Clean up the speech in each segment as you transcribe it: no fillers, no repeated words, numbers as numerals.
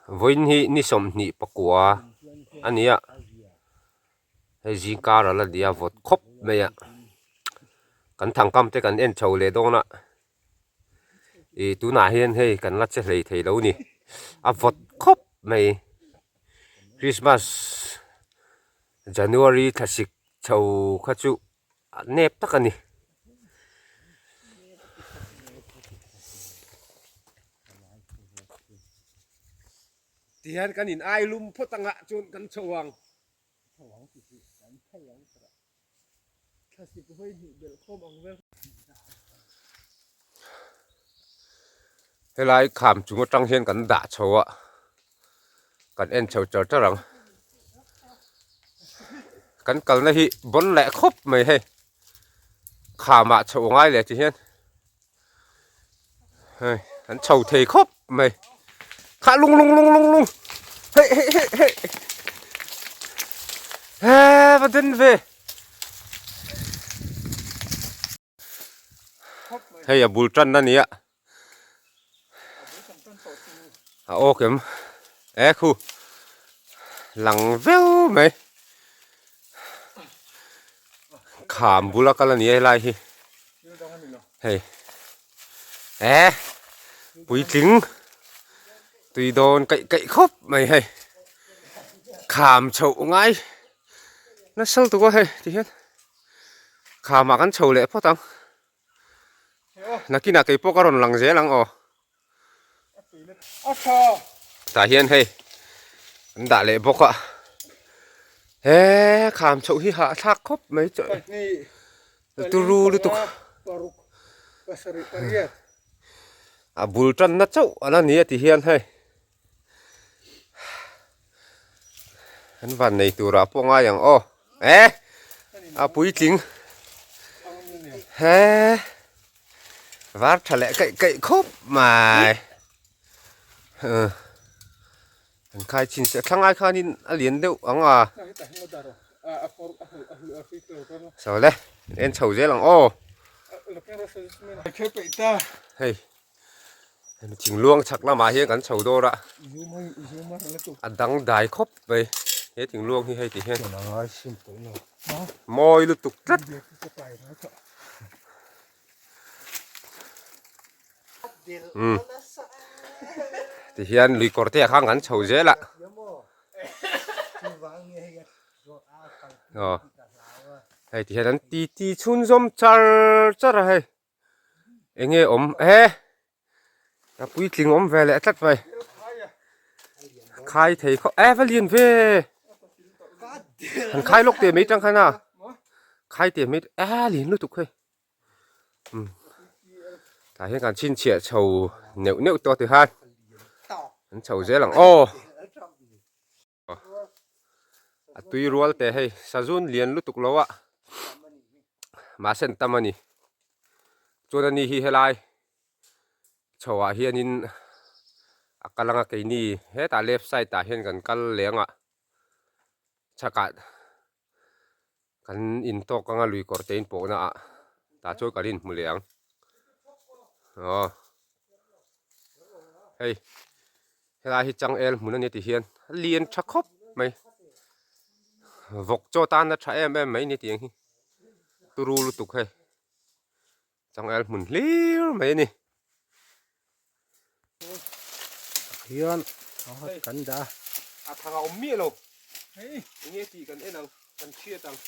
Vawiin hi ni 29 a ni a, hei zingkar a la ni a vawt khawp mai a, kan thangkam te kan en chho leh dawn a, ih tunah hian hei kan la che hlei thei lo a ni, a vawt khawp mai, Christmas January thlasik chho kha chu a nep tak a ni. Tihian kan in ai lum phawt anga chuan kan chho ang. Helai kham chung atang hian kan dah chho a, kan en chho char char ang. Kan kalna hi bawn leh khawp mai hei, khamah chho ngai leh ti hian hei an chho thei khawp mai kha lung lung lung lung lung hei hei hei hei he va den ve hei a bul tan na nia a awk em e khu lang veu mai kham bula kal a ni helai hi hei e puitling tui dawn kaih kaih khawp mai hei kham chhoh ngai nasa lutuk a hei ti hian khamah kan chho leh phawt ang nakinah keipawh ka rawn lang zel ang aw. Tah hian hei an dah leh bawk a he kham chhoh hi hahthlak khawp mai chu turu lutuk a bul tanna chauh a la ni a ti hian hei an van nei turah pawh ngai ang aw e a puitling he. Var tha leh kaih kaih khawp mai an khai chin se thlangai khanin a lian deuh ang a saw le en chho zel ang aw hei thingluang chhak lamah hian kan chho dawr a a dangdai khawp mai he thingluang hi hei ti hian mawi lutuk tlat. Ti hian lui kawr te ah khan kan chho zel a aw hei ti hian an ti ti chhunzawm char char a hei eng nge awm e a puitling awm ve leh tlat mai khai thei khawp e va lian ve han khai lawk teh mai tang khan a khai teh mai e lian lutuk hei. Tah hian kan chhinchhiah chho neuh neuh tawh tikhan an chho zel ang aw a tui rual te hei sazun lian lutuk lo a mahse an tam a ni chuan ani hi helai chho ah hianin a kal anga keini hetah left side ah hian kan kal leng a chhakah. Kan in tawk anga lui kawr te in pawhna ah tah chuan kan inhmu leh ang aw hei helai hi changel hmun a ni ti hian a lian tha khawp mai vawk chaw tan a tha em em mai ni tiang hi turu lutuk hei changel hmun hlir mai a ni. Hian kan dah a. A thang a awm miah lo. Eng nge tih kan en ang, kan hriat ang.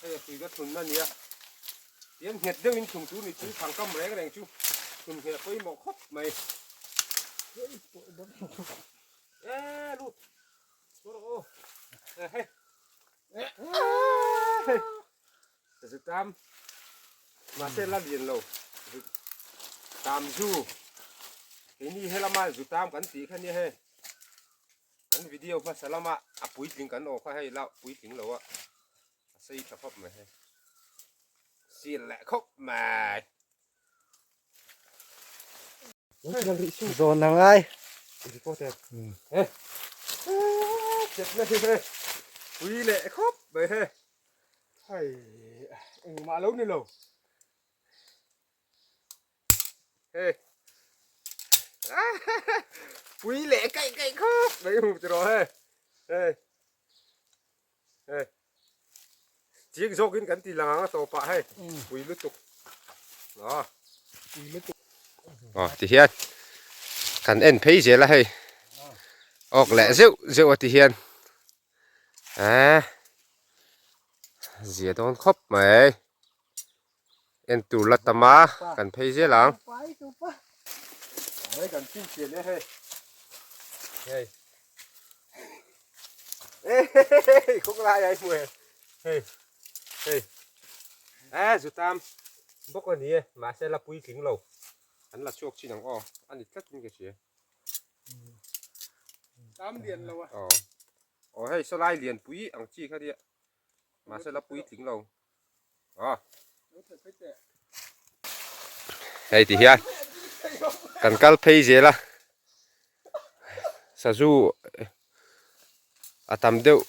Hei a pui ka thlun a nia. Tiang nghet deuhin thlung tur ni chu thang kam reng reng chu thlun ngheh pawimawh khawp mai. E lut. Rawh aw. Hei. Hei. Zu tam mahse la lian lo zu tam zu keini helama zu tam kan tih kha nia hei kan video hmasa lama a puitling kan aw kha hei la puitling lo a a sei tha khawp mai hei sial leh khawp mai. Zawn a ngai. Pui leh khawp mai he. Hei engmah lo ni lo. Hei. Pui leh kaih kaih khawp mai hmu ti rawh hei hei hei chiang zawkin kan ti lang ang a tawpah hei pui lutuk aw pui lutuk aw ti hian kan en phei zel a hei awk leh zeuh zeuh a ti hian eh zia dawn khawp mai. En tur la tam a, kan phei zel ang. Hei kan chin chian e hei. Hei. Hei khawng lai ai hmu e. Hei. Hei. Eh zutam bawk a ni e, mahse la puitling lo. An la chhuak chin ang aw, a ni tlat in ka hria. Tam lian lo a. Aw. Aw hei sawlai lian pui ang chi kha nia. Mahse la puitling lo. Hei ti hian kan kal phei zel a sazu a tam deuh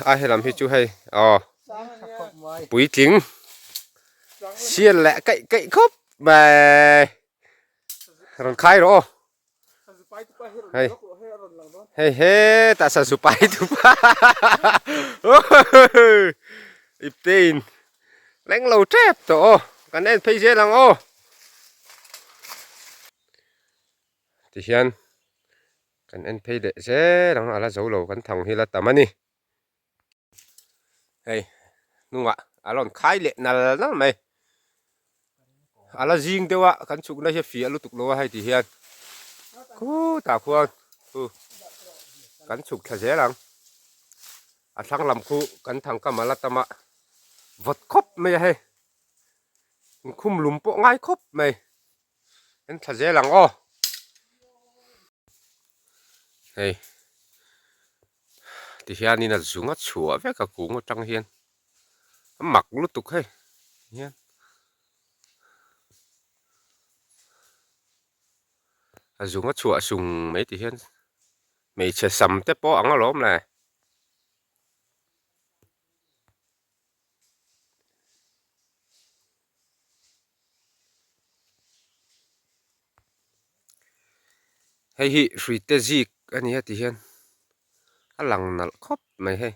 a helam hi chu hei aw puitling sial leh kaih kaih khawp mai rawn khai rawh aw. Hei hei hetah sazu pai tupa ipte in leng lo tep tawh aw kan en phei zel ang aw tihian kan en phei leh zel ang a la zo lo kan thang hi la tam a ni hei hnungah a rawn khai leh nal nal mai a la zing deuh a kan chhukna hi a fiah lutuk lo a hei ti hian khutah khuan khu kan chhuk thla zel ang a thlang lam khu kan thang kam a la tam a vawt khawp mai a hei inkhum lum pawh ngai khawp mai en thla zel ang aw hei tihianin a zung a chhuah vek a kung atang hian a mak lutuk hei hian a zung a chhuah sung mai ti hian hmeichhe sam te pawh ang alawm le. Hei hi hruite zik a ni a ti hian a lang nalh khawp mai hei.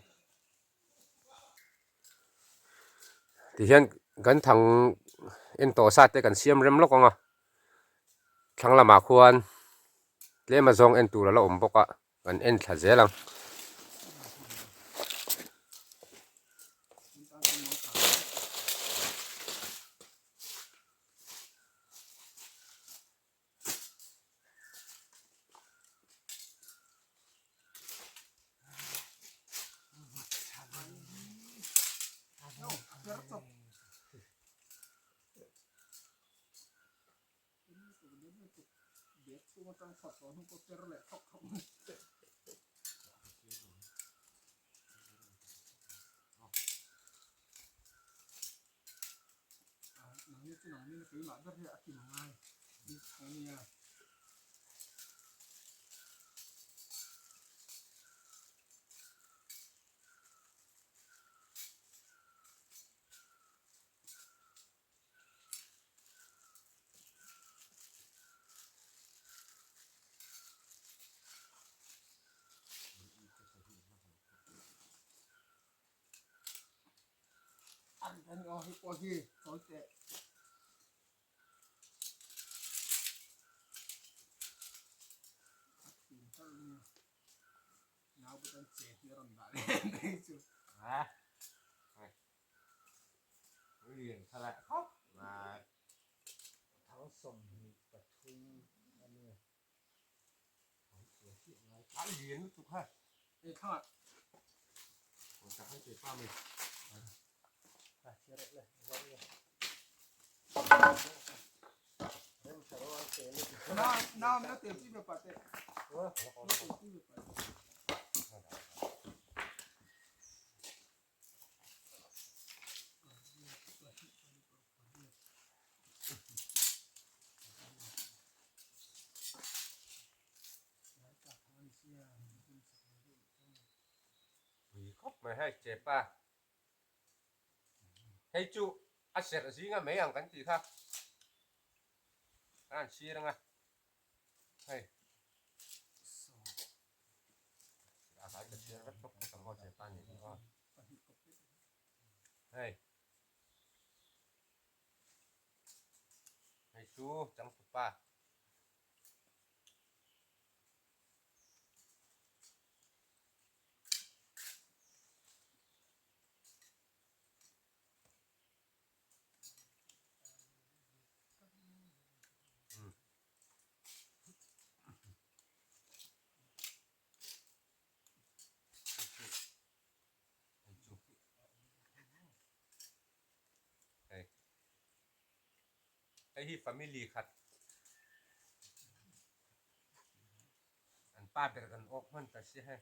Ti hian kan thang en tawh sa te kan siam rem lawk ang a, thlang lamah khuan tlem a zawng en tur a la awm bawk a. Kan en thla zel ang. Lian kha leh khawp mai. Thang 23 a nia. A lian lutuk ha. Ei thang ah. Ka han che pa mai. Na na na te chi be pa te. Na te chi be pa. Pui khawp mai hei chepa hei chu a serh zinga mai ang kan tih kha a han sir anga. Hei. Hei. Hei chu changtupa. Hei hei hi family khat an pa ber kan awk hman ta si hei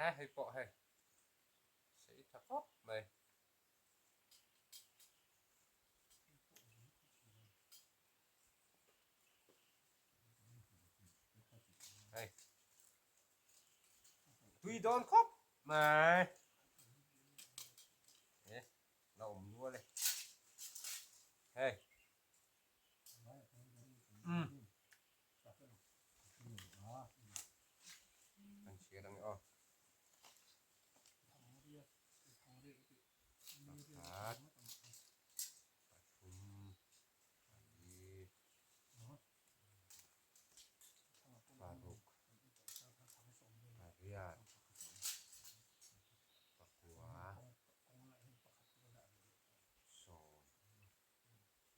a hei pawh hei sei tha khawp mai. Hei tui dawn khawp mai e la awm nual e hei um kan chhiar ang e aw pakhat pathum pali paruk pariat pakua sawm sawm pakhat sawm pahnih sawm pathum sawm pali sawm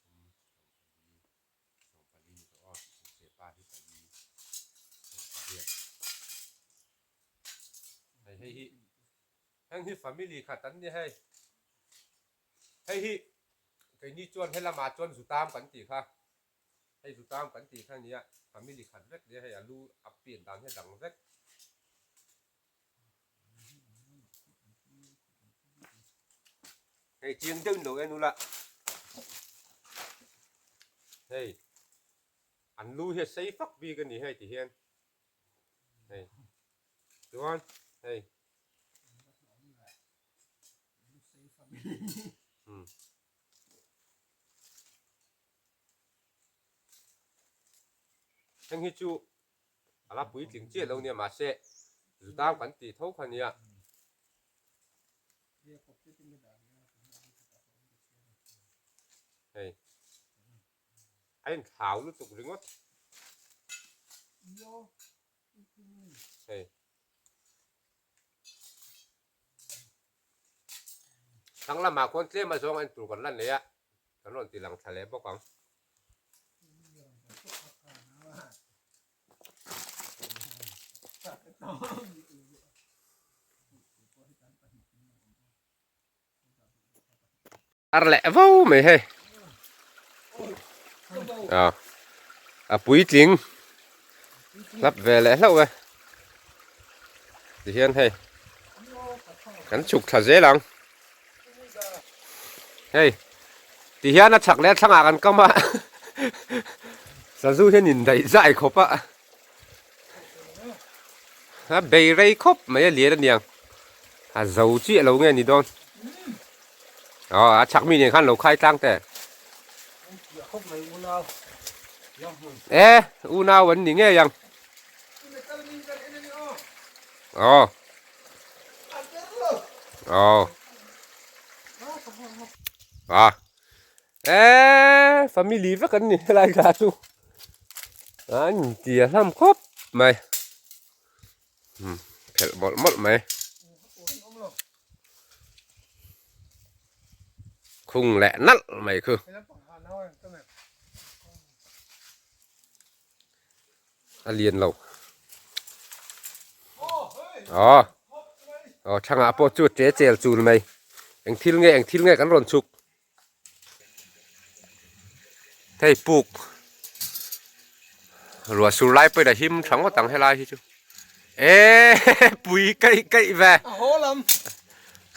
pali ni tawh aw sepa hi pali sawm pariat hei hei hi heng hi family khat an ni hei hei hi keini chuan helamah chuan zutam kan tih kha hei zutam kan tih kha nia family khat vek nia hei a lu a pian dan hi a dang vek. Hei chiang deuh in lo en ula hei an lu hi a sei fak bik a ni hei ti hian hei chuan hei um heng hi chu a la puitling chiah lo nia mahse zutang kan tih tho kha nia. Hei a inthlau lutuk ringawt. Hei thlang lamah khuan tlem a zawng en tur kan la nei a kan rawn ti lang thla leh bawk ang. Ar leh vo mai hei a a puitling hlap ve leh hlauh e tihian hei kan chhuk thla zel ang hei tihian a chhak leh a thlangah kan kam a sazu hian indaih zai khawp a a bei rei khawp mai a lian aniang a zo chiah lo nge ni dawn aw a chhak mi nen khan lo khai tlang teh e unau an ni ngei ang aw aw a E family vek an ni helai thla chu an ti a hlam khawp mai phelh mawlh mawlh mai khung leh nalh mai khu a lian lo aw aw thangah pawh chu che chel chul mai eng thil nge eng thil nge kan rawn chhuk Hei puk ruah sur lai pawhin a him tha ngawt ang helai hi chu e pui keih keih ve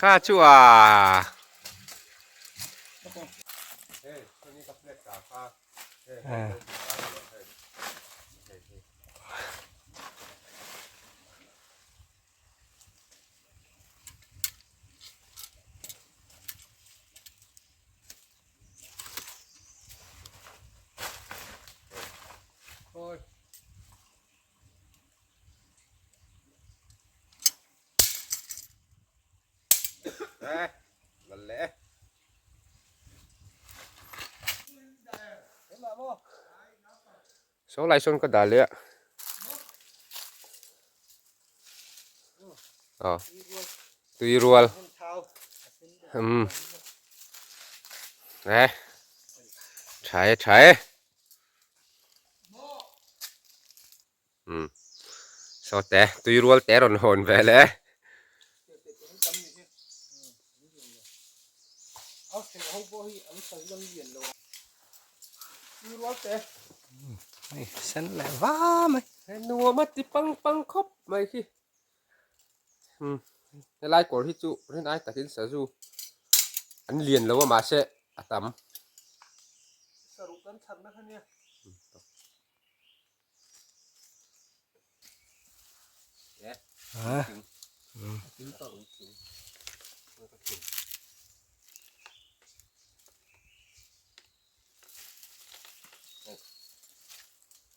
kha chu a E lal leh e. Saw lai sawn ka dah leh a. Aw tui rual umm e tha e tha e umm saw te tui rual te rawn hawn ve le. Sen leh va mai. Nuam a ti pang pang khawp mai khi. Umm helai kawr hi chu rin ai takin sazu an lian lo a mahse a tam. Saruk kan chhanna kha nia.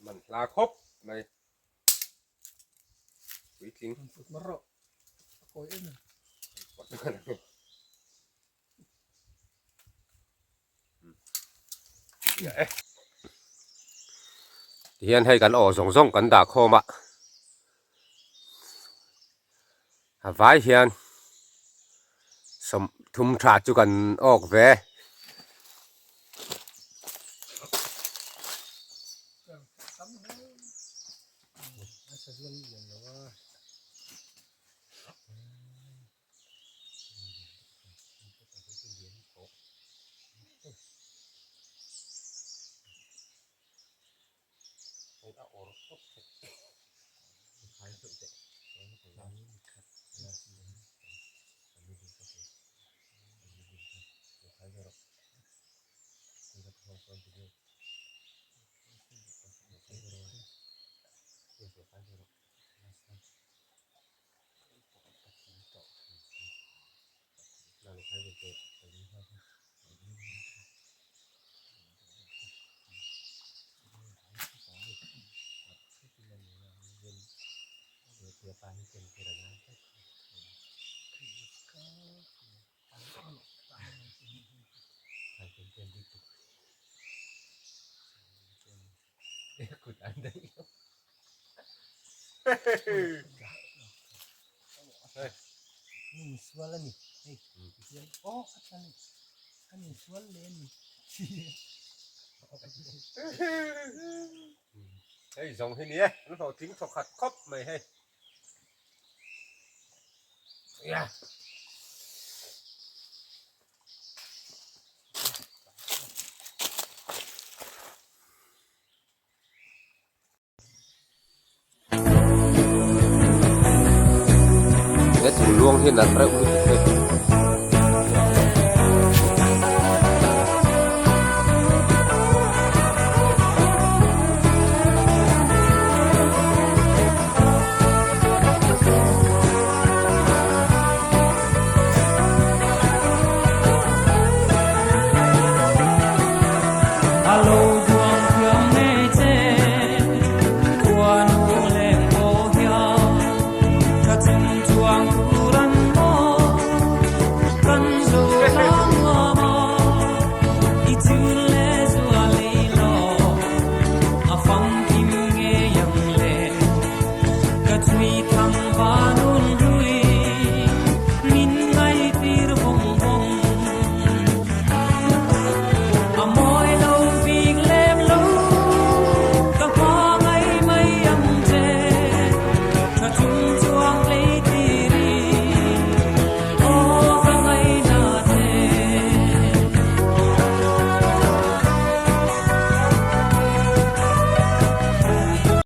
Man hla khawp mai. Puitling. Put mar rawh. A kawi em em. Tihian hei kan aw zawng zawng kan dah khawm a, a vai hian sawmthum tha chu kan awk ve. Insual a ni hei tihian aw a tha ni an insual leh a ni Hei zawng hi ni e an hlawhtling thawkhat khawp mai hei. Yeah. He chung luang hi nalh reuh lutuk.